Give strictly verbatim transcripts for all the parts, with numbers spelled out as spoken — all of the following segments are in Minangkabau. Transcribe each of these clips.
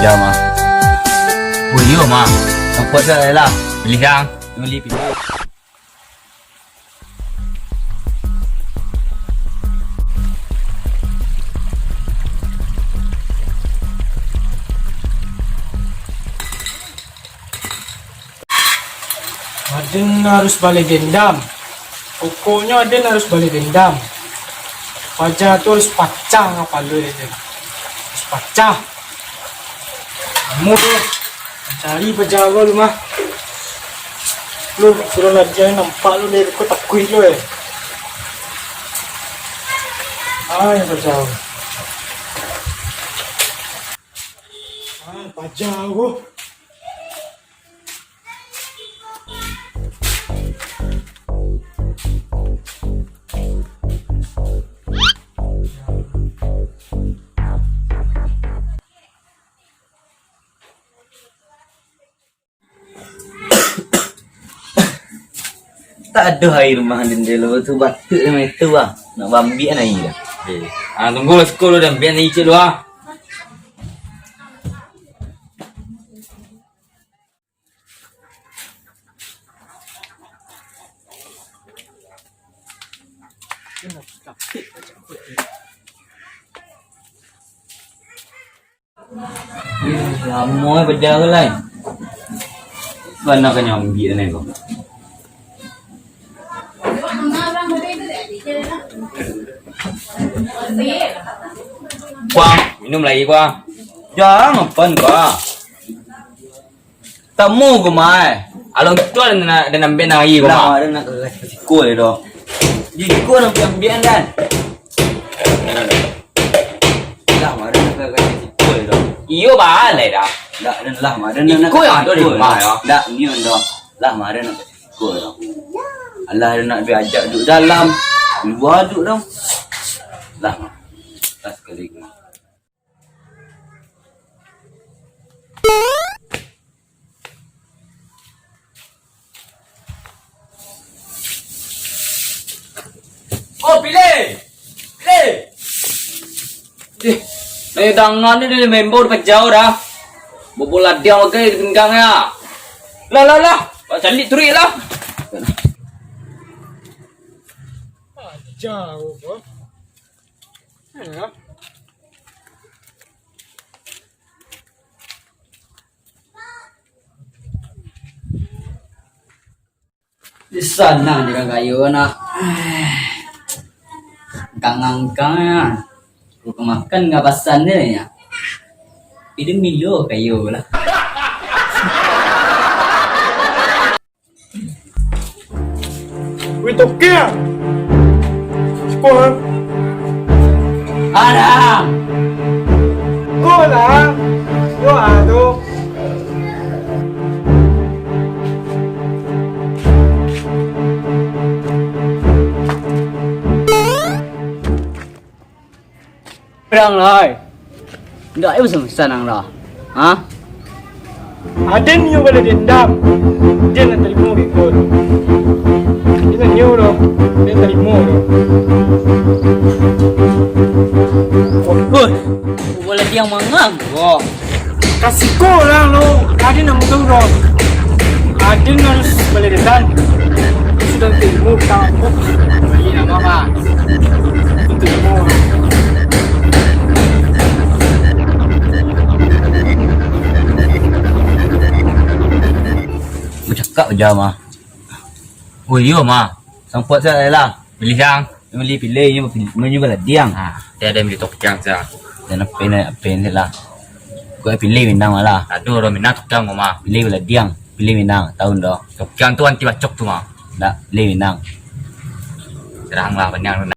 Yo, mah. Oh, iyo, mah. Angkot dah lah. Pilih yang. Pilih, pilih. Aden harus baleh dendam. Pokoknyo Aden harus baleh dendam. Paja tu harus pacah kapalo Aden. Harus pacah. Kamu tu cari paja ko lu mah. Lu sudah latihan nampak lu dari ko takuik lu eh. Ai paja. Ai paja ko. Tak ado aia rumah den dulu tu, batuk macam tu, bah. Nak baambiak aia dah. Eh. Ah, tunggulah siko lu, dah ambiak aia cik lu, ah. Lamo eh peda ko lai. Bana ka nyambiak ni ko. Kuah, minum lai kuah. Jan apan kuah. Tamu ko mah eh. Alun tu ado nak ambiak aia ko mah. Lah, ado nak ka siko je doh. Di siko nak ambiak dan. Lah, mari nak ka siko je doh. Iyo, balai dah. Dak, ado lah, mari nak ka siko. Iko yang ado di rumah, yo. Dak, ni ado. Lah, mari nak ka siko je doh. Alah, ado nak diajak duduk dalam. Lua duduk doh. Lah, mah. Lah, sakali ko. Oh, pilih! Pilih! Eh, nyo dangan ni dari member pajau dah. Bobo ladiang bagai di pinggang ya. Lah, lah, lah. Bak calik turik lah. Pajau ko. Ya. Sanang di urang kayo nah. Angkang-angkang ya. Kalau ka makan nggak pasan deh ya. Ini milo kayo lah. Wih, toke ah. Siko ah. Alah. Ko lah. Ko ah tu. Pedang lah, ai. Indak, ai, pesan-pesan ang lah. Ha? Aden nyo baleh dendam. Aden lah tarimo beko tu. Aden nyo doh. Aden tarimo doh. Woi, bola tiang mangang. Wah. Kasiko lah lo, Aden nak mudah doh. Aden harus baleh dendam. Sudah tarimo, kita apa? Balik nama, Pak. Bacakak aja mah. Oh iyo mah. Sampat saya lah. Pilih yang. Pilih, pilih, pilih, pilih baladiang. Ha, dia ada yang beli topiang saya. Dan apa ni, apa ni lah. Kau pilih minang lah. Aduh, orang minang topiang mah. Pilih baladiang, pilih minang, tahun doh. Topiang tu anti bacok tu mah. Dak, pilih minang. Serang lah, banyak.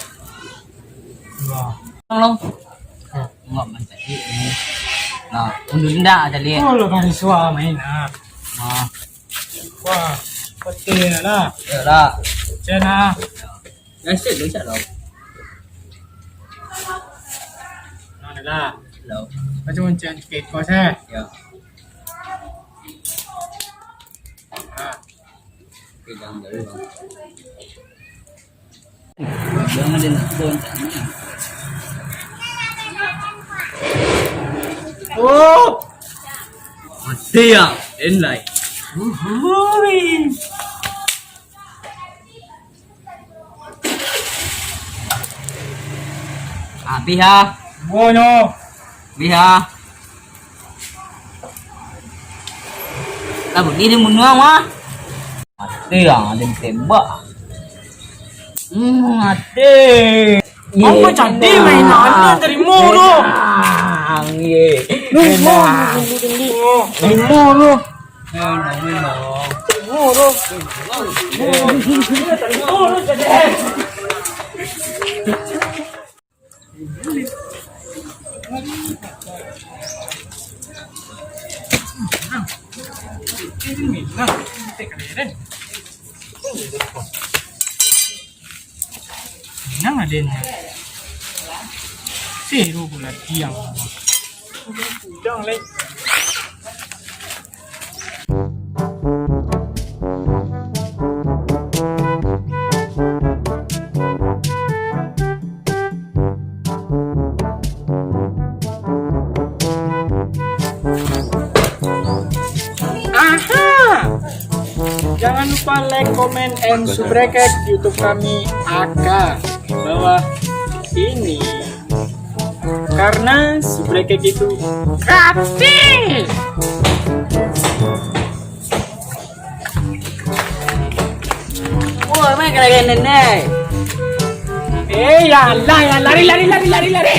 Wah. Tolong. Enggak mencari ini. Nah, undur ndak cari. Oh, lo kan suah main ah. Nah. Wah, peti lah. Yalah. Cina. Ya, siap dulu, siap dulu. Nah, dah lah. Lo. Macam-macam sikit kos, eh. Ya. Nah. Pegang dulu, Bang. Jangan dia nak kontak ni. Oh! Mati ya, endai. Uhui. Habis ah. Bonyo. Habis ah. Lah bunyi dia bunuh mah. Mati lah, ada ditembak. Hmm, mati. Apa jadi mainan ni, terima tu. Menang, ye. Menang. Terima tu. Menang, menang. Terima tu. Terima tu, jadi. Nang aden. Seru pula tiang. Udang lai. Aha! Jangan lupa like, comment, and subscribe YouTube kami, A K bawah ini. Karena subscribe itu gratis. Wah, main kena-kena, Nene. Eh, ya Allah, ya, lari, lari, lari, lari, lari.